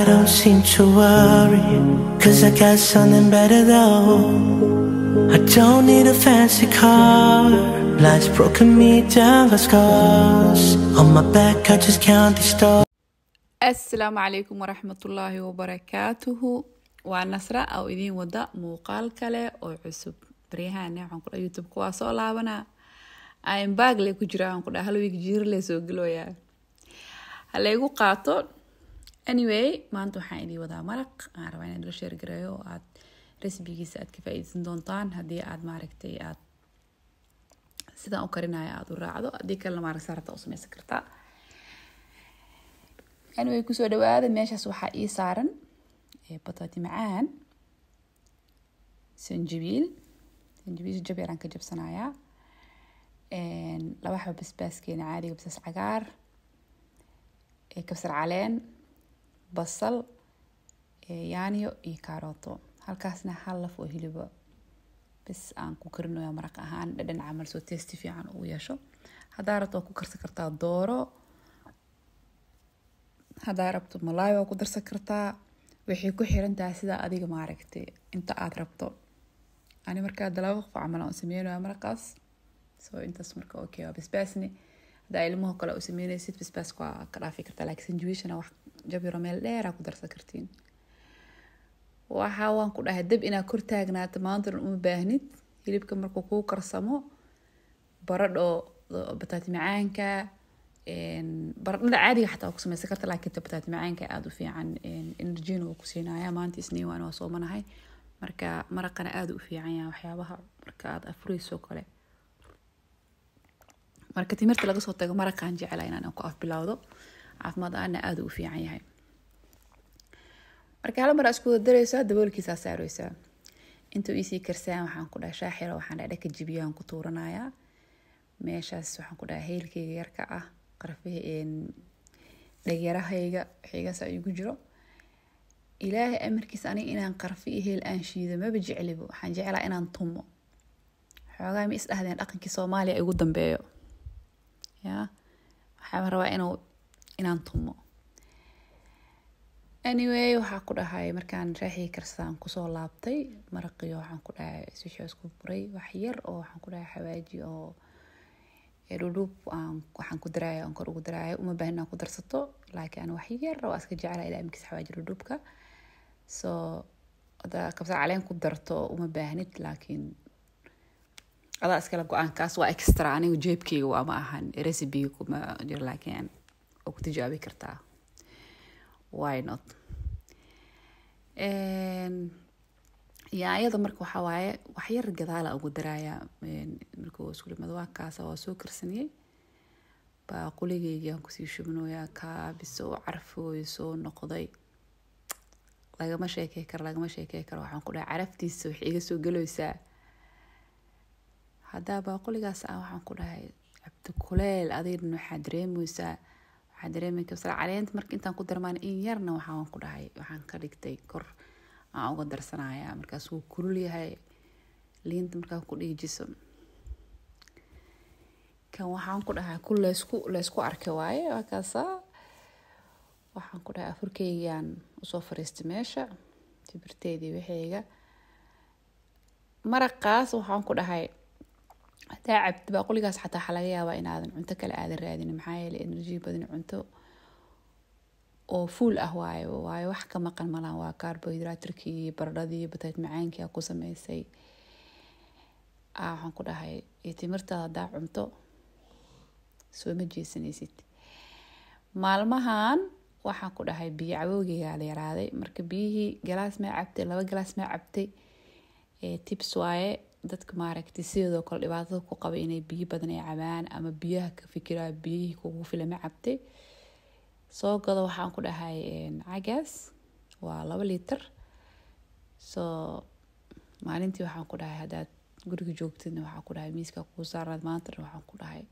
I don't seem to worry, 'cause I got something better though. I don't need a fancy car. Life's broken me down, got scars on my back, I just count these stars. Asalaamu calaykum waraxmatullaahi wabarakaatuhu. Waa Nasra oo idiin wada muuqaal kale oo cusub. Baryahan waxaan ku dhaha YouTube-ka waa soo laabanaa, imbagle ku jira. Aan ku dhaha hal week jiirle soo gelooyaa, halaygu qaato. Anyway, maanta waxaan idiin wadaa maraq aan rabaa inaan la share gareeyo oo aad recipe-giisa aad ka faa'iideysan doontaan haddii aad maaragtay aad sidaan u karinayo aada u raacdo. Haddii kalena maaragta rabta u sameysan kartaa. Anyway, kusoo dhawaada. Meeshaas waxaa ii saaran bataati macaan, sanjabiil, sanjabiil jab yaraan ka jabsanayaa, laba xabo basbaaskeena caadiga, basbaas cagaar, kabsar caleen, basal, yaanyo iyo kaarooto. Halkaasna hal laf oo hiliba bes aan ku karinayo maraq ahaan, dhadhan camal soo taste fiican ugu yeesho. Haddaa rabto waa ku karsan kartaa dooro, haddaa rabto malaay waa ku darsan kartaa. Waxay ku xiran tahay sida adiga maaragtay inta aad rabto. Ani markaa laba qof camal aan sameynaya maraqaas, so intaas marka okay. Waa basbaasni, haddaa ilmaha kale u sameynaysid basbaaska waa ka dhaafi kartaa, laakiin sanjabiishana wax jab yaro meel dheer aa ku darsan kartiin. Waxa waan ku dhahay dab inaad kor taagnaato maanta dhan uma baahnid. Hilibka markuu kuu karsamo, baradho, bataati macaanka, baradhada caadiga xataa waa ku sameysan karta, laakiin bataati macaanka aada u fiican, energy-na wuu ku siinaya. Maanta Isniin waan waa soomanahay, marka maraqana aada u fiican yahay waxyaabaha marka aad afureyso kale. Marka timirta laga soo tago, maraqaan jecela inaan ku af bilowdo, caafimaad ahaana aada u fiican yahay. Marka hal mar aa isku wada dareysaa, daboolkiisaa saareysaa intuu iisii karsaan. Waxaan ku dhahay shaaxiro, waxaan dhahay dhaka jibiyaan ku tuuranayaa meeshaas. Waxaan ku dhahay heylkayga yarka ah, qarfaha, dhagyarahayga xigaas igu jiro. Ilaahay amarkiisa, aniga inaan qarfi iyo heel aan shiido maba jeclibo. Waxaan jeclaa inaan tumo xoogaa. Ma is dhahdeen dhaqankii Soomaaliya igu dambeeyo? Ya, waxaan rabaa inaan tumo. Anyway, waxaa ku dhahay markaan raaxii karsadaan kusoo laabtay maraqiyo. Waxaan ku dhahay sushi isku furay, wax yar oo waxaan ku dhahay xawaaji oo dhudhuub aan waxaan ku daraaya, aan kor ugu daraaya. Uma baahin inaan ku darsato, laakiin aan wax yar waa iska jeclaa ilaa imkiis xawaaji dhudhuubka. So haddaa kabsar caleen ku darto uma baahnid, laakiin adaa iskala go-aankaas, waa extra. Anigu jeebkeyga waa ma ahan, recipe kuma jiro, laakiin waa ku tijaabi kartaa, why not? Yaanyada marka waxaa waaye wax yar gadaala ugu daraaya markuu isku dhimado. Waa kaasa, waa soo karsaniyey, baaquligeygi aan kusii shubnoyaa. Kaabis oo carfooy soo noqday, lagama sheekey karo, lagama sheekey karo. Waxaan ku dhahay caraftiisa waxay iga soo gelaysaa haddaa baaquligaas ah. Waxaan ku dhahay cabdi kuleel, adigna waxaa dareemeysaa, waxaa dareemay kabsar caleenta. Marka intaan ku darmaan in yarna waxaan ku dhahay waxaan ka dhigtay kor aan uga darsanayaa. Markaas wuu kulul yahay, liinta markaa ku dhiijiso kan waxaan ku dhahay ku laysku arkay waaye. Waa kaasaa. Waxaan ku dhahay afurkeygaan usoo fariistay meesha, tibirteydii, waxayga maraqaas. Waxaan ku dhahay hadaa cabti baaquligaas xataa waxaa laga yaabaa inaadan cunto kale aadan raadinin, maxaa yeelay energy badan, cunto oo fuul ah waaye. Waayo, wax ka maqan malan, waa carbohydrate-kii, baradhadii, bataat macaankii aa ku sameysay. Waxaan ku dhahay iyo timirtaada haddaa cunto soo ma jeesanaysid. Maalmahan waxaan ku dhahay biyo cabowgeygaa la yaraaday. Marka biyihii galaas maa cabtay, laba galaas maa cabtay. Tips waaye dadka maaragtay sidoo kale dhibaatada ku qaba inay biyo badan ay cabaan ama biyaha ka fikiraa, biyihii kugu filan ma cabtay? Soo gado, waxaan ku dhahay cagaas waa 2 litir. So maalintii waxaan ku dhahay haddaad guriga joogtidna, waxaan ku dhahay miiska kuu saarnaad maanta dhan. Waxaan ku dhahay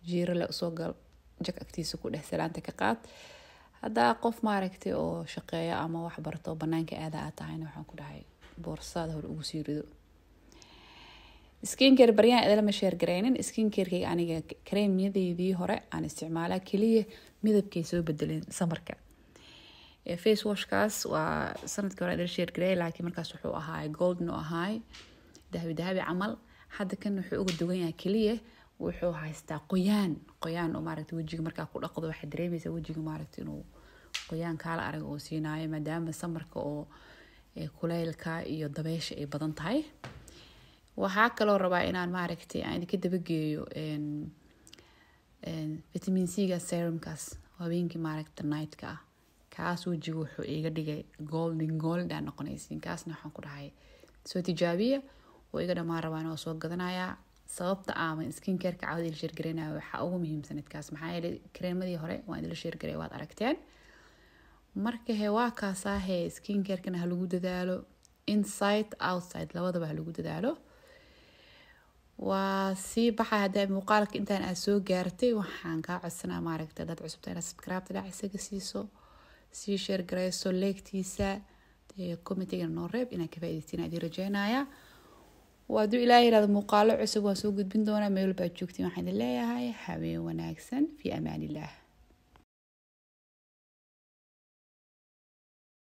jiiro le usoo gal, jag agtiisa ku dheh, salaanta ka qaad. Haddaa qof maaragtay oo shaqeeyo ama wax barto, banaanka aada aad tahayna, waxaan ku dhahay boorsaada hor ugu sii rido. Skincare baryaan idalama share gareynin. Skincarekeyga aniga kareemyadeydii hore aan isticmaalaa, keliya midabkay soo bedeleen samarka. Face washkaas waa sanadkii hore idin share gareey, laakiin markaas wuxuu ahaay golden oo ahaay dahabi dahabi camal. Hadda kan wuxuu uga duwan yahay keliya wuxuu haystaa qoyaan, qoyaan oo maaragtay wejiga markaa ku dhaqdo waxaad dareemaysaa wejiga maaragtay inuu qoyaan kaala arag oo siinaayo, maadaama samarka oo kuleylka iyo dabeysha ay badan tahay. Waxaa kaloo rabaa inaan maaragtay aan idinka dabageeyo vitamin C-ga serumkaas habeenkii maaragta nightka ah. Kaas wejiga wuxuu iga dhigay golden gold aa noqonaysiin. Kaasna waxaan ku dhahay soo tijaabiya, oo iga dhamaan rabaan oo soo gadanayaa. Sababta aaman skin careka cawada ila share gareynaya waxaa ugu muhiimsanad kaas, maxaa yeelay kareemadii hore waan idila share garay, waad aragteen. Marka he waa kaasaahe, skin carekana ha lagu dadaalo, inside outside labadaba ha lagu dadaalo. Waa sii baxa. Haddaa muuqaalka intaan aad soo gaartay, waxaan kaa codsanaa maaragta dad cusubta inaad subscribe dhac isaga siiso, sii share garayso, leegtiisa, commentigana noo reeb. Inaad ka faa'iidaytiin idin rajeynaya. Waa hadduu Ilaahay yirahdo muuqaalo cusub waan soo gudbin doonaa. Meel baad joogtiin, waxaan idin leeyahay habeen wanaagsan, fi amaan illah.